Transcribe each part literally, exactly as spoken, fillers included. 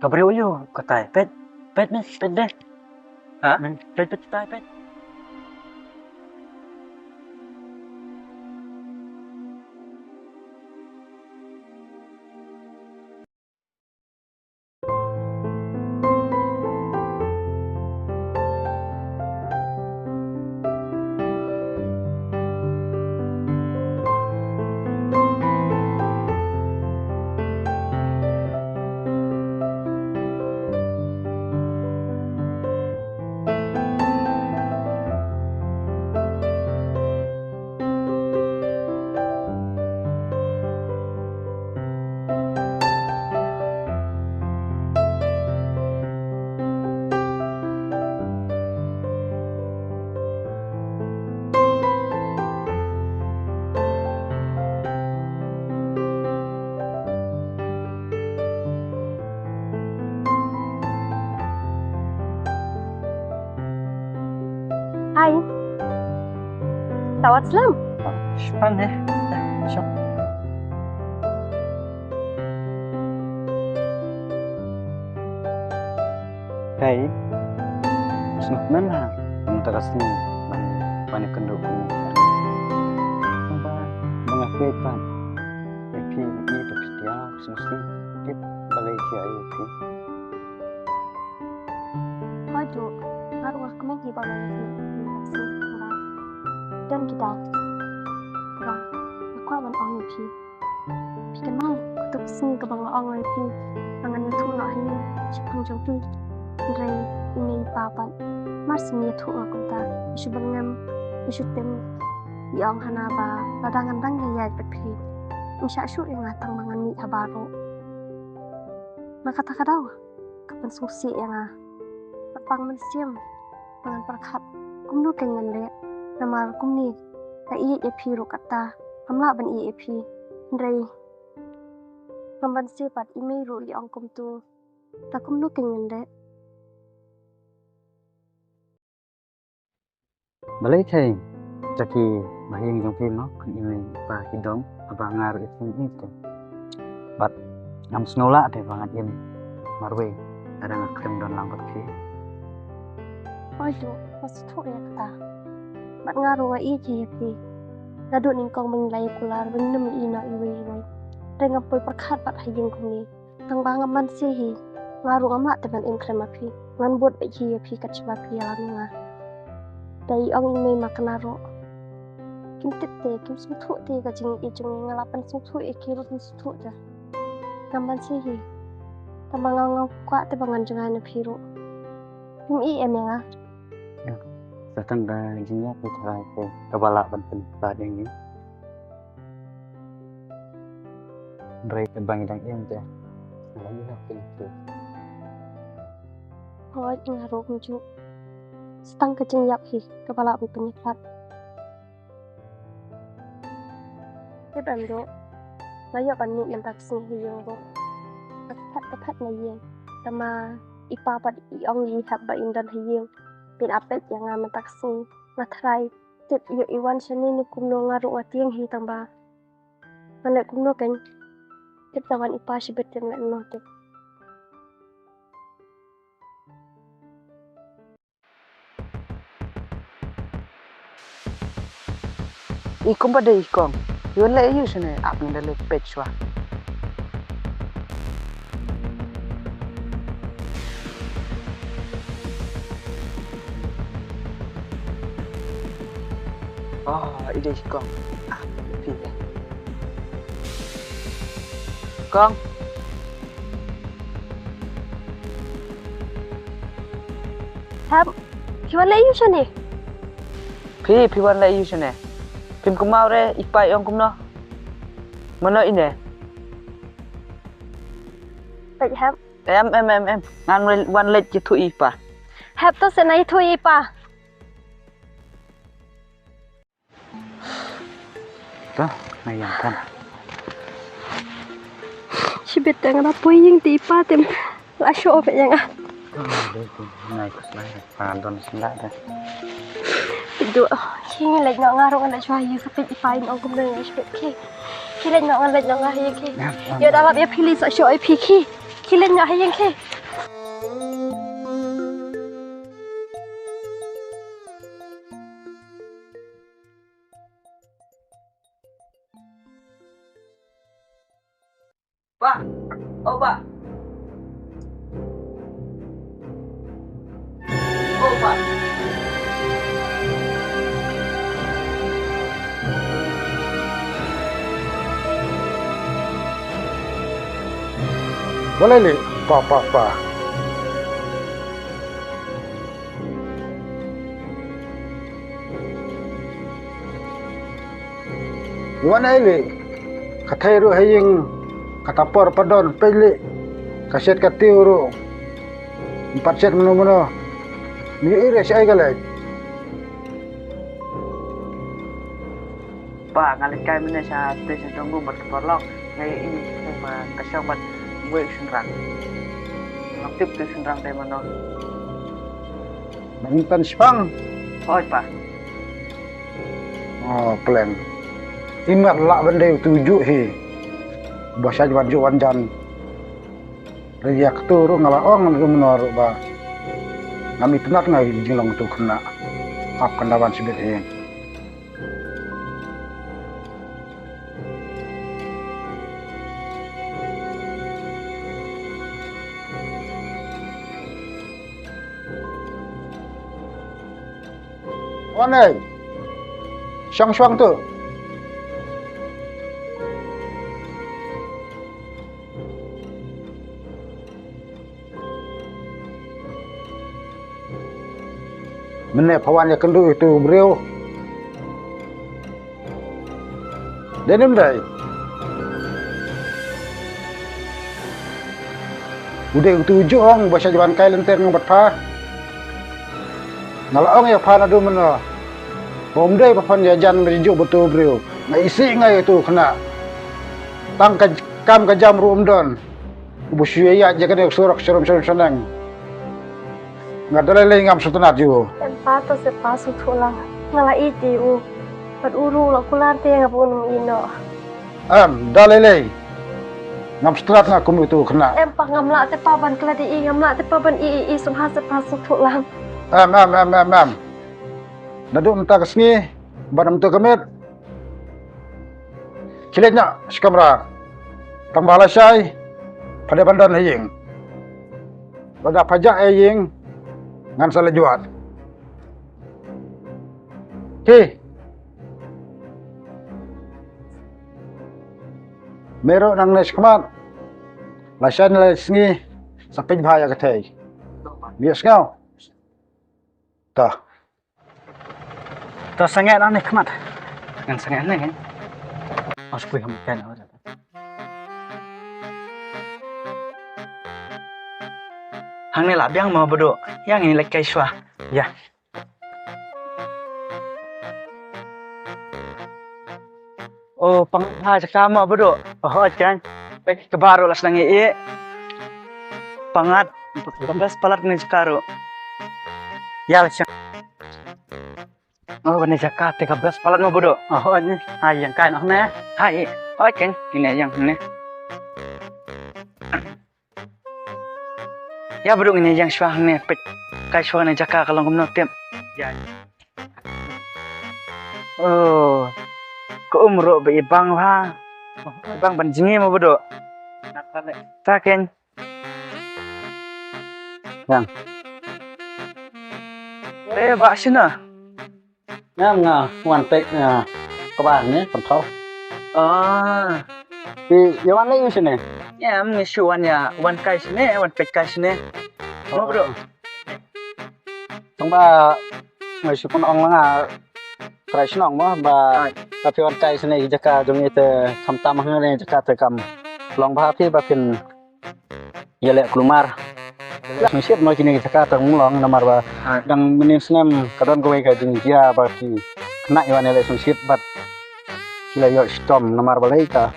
Ka briew aïu katai? Peit, peit ne, peit de. Ha? Peit, peit katai, peit. Hi. Tawat slem. Span eh. Shop. Kai. Sngewthuh la. Mynta ka sngi ban ban kynduh kum ni. Ba ba nga peit ban. Ïa phi ïa phi phi tiaw sngewsih. Tip balei phi ïa phi. Hoi tu, nga ruh nga kmen hi ba nga ïa phi. Don ki daw. Ba nga kwah ban ong ïa phi. Phi kynmaw kata ka sngi kaba nga ong ïa phi ba ngan ïathuh noh hangne shaphang jong phi. Hynrei i mei i pa pat mar shu ïathuh nga kumta, i shu byrngem, i shu tim. I ong hana ba lada ngan dang ïaid bad phi, im shah shuh ïa nga tang ba ngan mih ha baroh. Na kata ka daw ka pynsngewsih ïa nga. Kyrpang mynsiem ba ngan pyrkhat kumno kein ngan leh, namar kumne nga ïeit ïa phi ruh katta, ngam lah ban ïeit ïa phi. Hynrei ngam banse pat, i mei ruh i ong kumtu. Te kumno kein ngan leh? Balei thei, jaki ba ha ïing jong phi mo, i mei i pa ki dom, haba nga ruh i sngewsih te. Bad ngam sngew lah te ba ngan im marwei lada nga khlem don lang bad phi. Oi tu, nga sngewthuh ïa kata. Bad nga ruh nga ïeit ïa phi. Naduh nyngkong ba ngi la ïakular, ba ngim ïohi noh iwei iwei. Te ngam poi pyrkhat pat ha ïing kumne. Tang ba ngam banse hi, nga ruh ngam lah te ban im khlem ma phi. Ngan bud beit hi ïa phi kat shaba phi ïalam ïa nga. Da i ong i mei ma kane ruh. Kim tip te, kim sngewthuh te ka jingïeit jong ngi, nga la pynsngewthuh ïa ki ruh kim sngewthuh te. Ngam banse hi. Tang ba nga ngam kwah te ba ngan jngai na phi ruh. Kim ïeit em ïa nga. Ïa, sa tang ka jingïap hi tharai te kaba lah ban pynpaw ïa ngi. Hynrei katba ngi dang im te, nga la ïoh pynpaw. Hooid, nga ruh kumjuh. Sa tang ka jingïap hi kaba lah ban pynïakhlad. Tip em Duh, nga ïoh ban mih mynta ka sngi ha ïing ruh. Ka phet ka phet na ïing. Tangba i pa pat i ong i hap ba in don ha ïing. Phin ap peit ïa nga mynta ka sngi. Nga tharai tip ïoh i wan shane ne kumno, nga ruh nga tieng hi tangba. Ngan leh kumno kein? Tip da wan i pa shibit, tip leh kumno tip. I kumba dei i kong. Ïoh leh ïa u shane, ap ngan da leit peit shuwa. Oh, i dei i kong. Ah, phi. Kong. Hep, phi wan leh ïa u shane? Phi, phi wan leh ïa u shane? Phim kynmaw re, i pa i ong kumno? Mano ine? Peit Hep. Em, em, em, em. Ngan wan leit ïathuh ïa i pa. Hep, to seh ngan ïathuh ïa i pa. To, nga ïeng than. Shibit te nga da poi ïing te i pa te la shoh beit ïa nga. Nai kus lai pa don senda da. Idu, ki ngi leit noh, nga ruh ngan leit shuwa ha ïing, sa peit i pa in ong kumno ïa nga shibit ki. Ki leit noh, ngan leit noh nga ha ïing ki. Ïoh da lap ïa phi lei sa shoh ïa phi ki. Ki leit noh ha ïing ki. Bah, oh bah. Oh bah. Balei leh, pa, pa, pa. Wan ei leh, ka thei ruh ha ïing, kata por pat don, peit leh, ka shet ka tiew ruh, ym pat shet mano mano. Ym ïohi re shaei ka leit. Pa, nga leit kai mynne sha station Jonggung bad ka paralok. Nga ïohi ka shong bad uwei u shynrang. Ngam tip uto u shynrang dei mano. Badminton shipang. Hooid pa. Oh, pleng. Imat lah ban dei uto u juh hi. Ba shait wan juh wan jan. Ïa kato ruh nga la ong ruh mynno ruh ba ngam itynnad nga ïa ka jinglong uto u khynnah. Ap kan da wan shibit hi. Wan ei. Shong shong tu. Mynne pha wan ïakynduh ïa uto u briew. Dei ne ym dei? U dei uto u juh ong ba shait wan kai lynter ngan bad pha. Nga la ong ïa pha naduh mynno ba ym dei ba phan ïajan ba juh bad uto u briew. Nga isih nga ïa uto u khynnah. Tang ka kam ka jam ruh ym don. Uba shu ïaid ïa kane ka surok sharum sharum shaneng. Nga da lei lei ngam sngewtynnad ïa u. Em pa, to se pa sngewthuh lang. Nga la ïeit ïa u. Bad u ruh u la kular te nga ba un ym ïehnoh. Em, da lei lei. Ngam sngewtynnad nga kum uto u khynnah. Em pa, ngam lah te pa ban klet ïa i, ngam lah te pa ban ïeh ïa i, sngewbha se pa sngewthuh lang. Em, em, em, em, em. Naduh mynta ka sngi bad mynta ka miet. Khie leit noh sha kamra. Tang ba lashai pha dei ban don ha ïing. Lada pha jah ha ïing ngan sa leit wad. Khie. Me ruh nangne shakhmat. Lashai ne lasngi sa peit bha ïa ka thei. Me sngew. To. To sangeh nangne khmat. Ngan sangeh nangne. Os pui ham pen. Hangne lah biang mo Baduh. Ïa ngi leit kai shuwa. Ïa. O, pang ha jaka mo Baduh. Oh, kan. Peit kaba ruh la sdang ïa. Pangat. Ka best palat ne jaka ruh. Ïa la sdang. Oh, kane jaka te ka best palat mo Baduh. Oh, ne. Hai ïeng kai noh ne. Hai. Oh, kan. Kine ïeng ne. Ïa Baduh ngin ïeng shuwa hangne peit. Kai shuwa ne jaka ka long kumno tip. Ïa. Oh. Ka um ruh ba i bang bha. I bang ban jngi mo Baduh. Ta ken. Yang. Eh, ba shina. Ngam nga wan peit nga kaba ne pynthor. Ah. Phi ïa wan lei shane? Ngam nga shu wan ïa wan kai shane, wan peit kai shane. Mo Baduh. Tang ba nga shu pynong la nga trai shnong mo ba ka phi wan kai shane jaka jong ite khamtam hangne jaka te kam long ba phi ba phin ïaleh kulmar. Ïaleh sngewsih mo kine ki jaka tang long namar ba dang mynnin snem ka don kawei ka jingjia ba ki khynnah iwan ïaleh sngewsih bad ki la ïoh shitom namar balei ka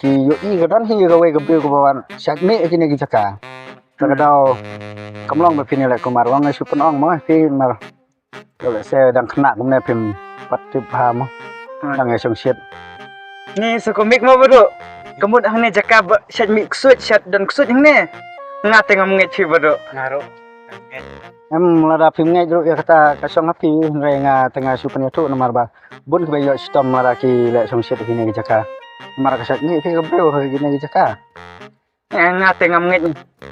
ki ïohi ka don hi kawei ka briew kaba wan shait mih kine ki jaka. Te ka daw kam long ba phin ïaleh kulmar, wan nga shu pynong mo phi mar. Ka lehse dang khynnah kumne phim pat tip bha mo. Hmm. Dang ïa shongshit. Ni sa kumne mo Baduh. Ka mut hangne jaka ba shet mih ksuid, shet don ksuid hangne. Nga te ngam ngeit phi Baduh. Nga ruh. Em, lada phim ngeit ruh ïa kata ka shong ha phi, hynrei nga te nga shu pynïathuh namar ba bun kiba ïoh shitom lada ki leh shongshit ha kine ki jaka. Namar ka shet mih phi ka briew ha kine ki jaka. Eh, nga te ngam ngeit.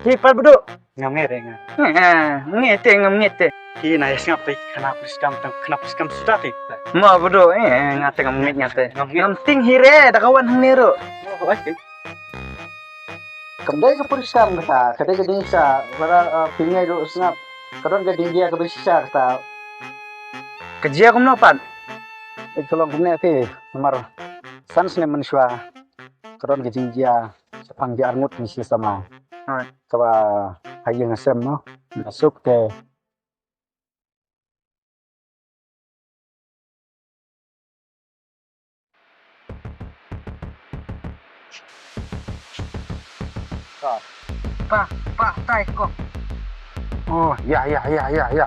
Hi pal Bdu. Ngam ngeit re nga. Eh, ngeit te ngam ngeit te. Ki na ïa sngap te khana puriskam tang khana puriskam suda te. Mo Bdu, eh, nga te ngam ngeit nga te. Ngam ngeit. Ngam tieng hi re da ka wan hangne ruh. Oh, okay. Kam dei ka puriskam kata, ka dei ka jingshisha, para, eh, pyngai ruh sngap. Ka don ka jingjia kaba shisha kata. Ka jia kumno pat? Eh, ka long kumne phi, namar san snem mynshuwa. Ka don ka jingjia shaphang ki arngut ki shisha ma. Hooid. Kaba ha ïing ha sem mo. Ka suk te. Pa, pa, tai ko. Oh, ïa, ïa, ïa, ïa, ïa.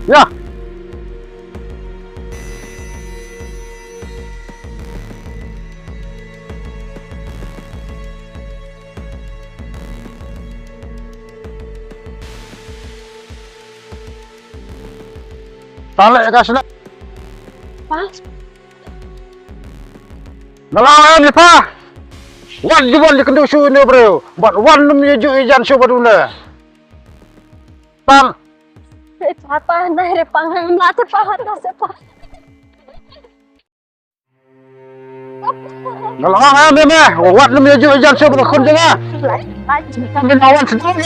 Ïa. Tang leh ka shnong. Pa? Nga la ong ïa phi. Wat ju wan ïakynduh shuh ïa une u briew. Bad wat nym ïajuh ïajan shuh bad une. Tang. Eh, pa, pa, nai re pa, ngam lah te pa, wat te pa. Nga la ong ïa me, me, wat nym ïajuh ïajan shuh bad ka khun jong nga. Me na wan sdang.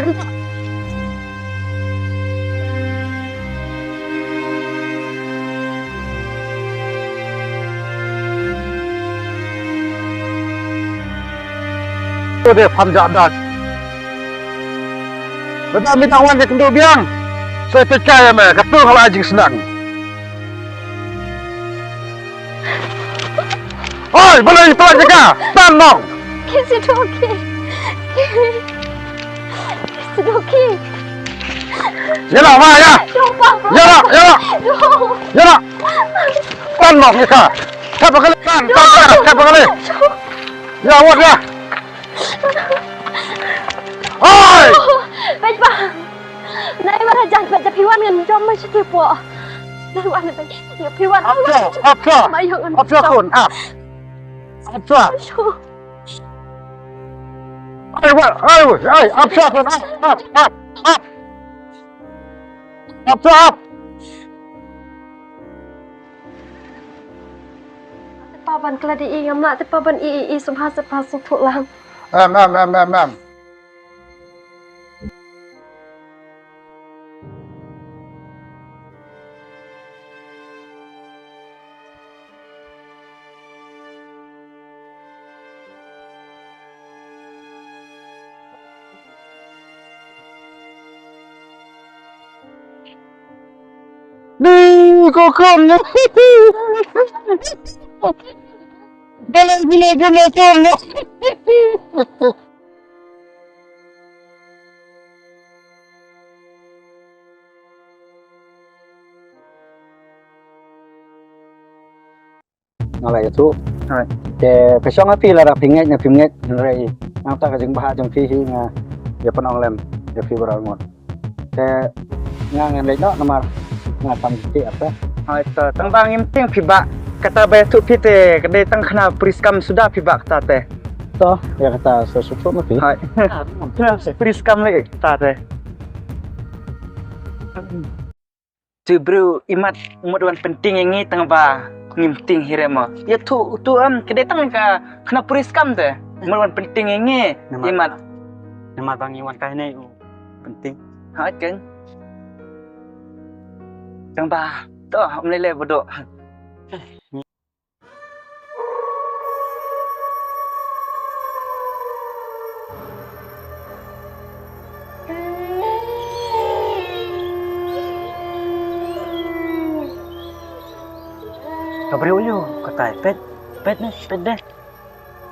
To de phan ja da. Lada me dang wan ïakynduh biang. Sa peit kai ïa me, kato nga la ai jingsneng. Oi, balei pynlait ïa ka? Tan noh. Ki shu duh ki. Ki shu duh ki. Ïa noh, ma, ïa. Ïa noh, ïa noh. Ïa noh. Tan noh ïa ka. Thep ha ka lei, tan, tan, tan, thep ha ka lei. Ïa, wat ïa. Oi! Peit ba. Nai wan hajan peit da phi wan ngan jam ma shuti po. Nai wan peit. Ïa phi wan. Ap shuwa, ap shuwa. Ma ïa ngan. Ap shuwa khun, ap. Ap shuwa. Ai wa, ai wa, ai, ap shuwa khun, ap, ap, ap, ap. Ap shuwa, ap. Te pa ban kla di i ngam lah te pa ban i i i sum ha se pa sum thu lang. Em, em, em, em, em. Ni ko kon. Dale, dale, dale, dale. Nga la ïathuh. Hooid. Te ka shong ha phi lada phi ngeit ne phim ngeit, hynrei nangta ka jingbha jong phi hi nga ïa pynlong lem ïa phi baroh ngut. Te nga ngan leit noh namar nga tam ti ap te. Hooid, to tang ba ngim tieng phi bah, kata ba ïathuh phi te ka dei tang khana puriskam suda phi bah kata te. To ïa kata sa shu ma phi. Hooid. Puriskam lei kata te. Tu briew imat mut wan pyntieng ïa ngi tang ba ngim tieng hi re mo. Ïathuh utu em ka dei tang ka khana puriskam te. Mut wan pyntieng ïa ngi imat. Namar ba ngi wan kai ne u pyntieng. Ha kan. Tang ba to um lei lei bodoh. Ka briew aïu katai, peit, peit ne, peit de.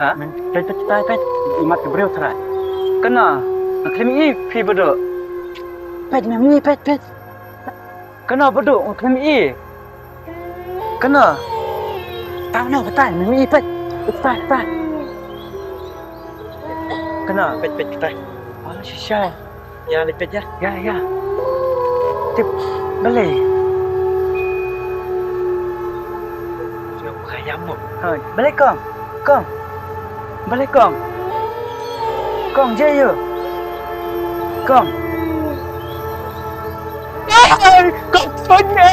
Ha? Peit, peit katai, peit. Imat ka briew trai. Kane, nga khlem i phi Badu. Peit, mem i, peit, peit. Kane Badu, nga khlem i. Kane. Tang no, batai, mem i, peit. Batai, batai. Kane, peit, peit, batai. Oh, shisha. Ïa, leit peit ïa. Ïa, ïa. Tip. Balei? Ïa, ka ïa mo. Hoi, balei kong? Kong. Balei kong? Kong, jia ïa u. Kong. Ai, kong pyneh.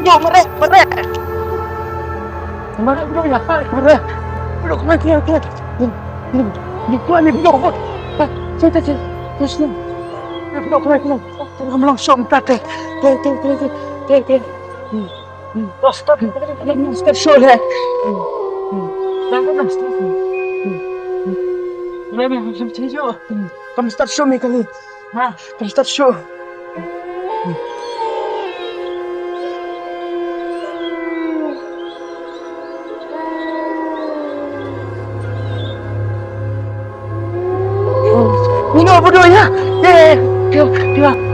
Bro, mare, mare. Mare, bro, ïa, mare. Bro, kemai, kemai, kemai. Ni, ni, ni, kemai ni, bro, bro. Hai, sini, sini, sini. Ni, bro, kemai, kemai. Kemai, kemai, langsung, tak, tak. Tak, tak, tak, tak, tak, tak. Hmm, hmm. Stop, stop, stop, stop, show, hai. Hmm, hmm. Stop, stop, stop. Hmm, hmm. Kemai, kemai, langsung, sini, show. Hmm. Come, start show me, kali. Ha, pynstart shuh. Ni no bodoh ya. Ya, ya, ya. Tengok, tengok.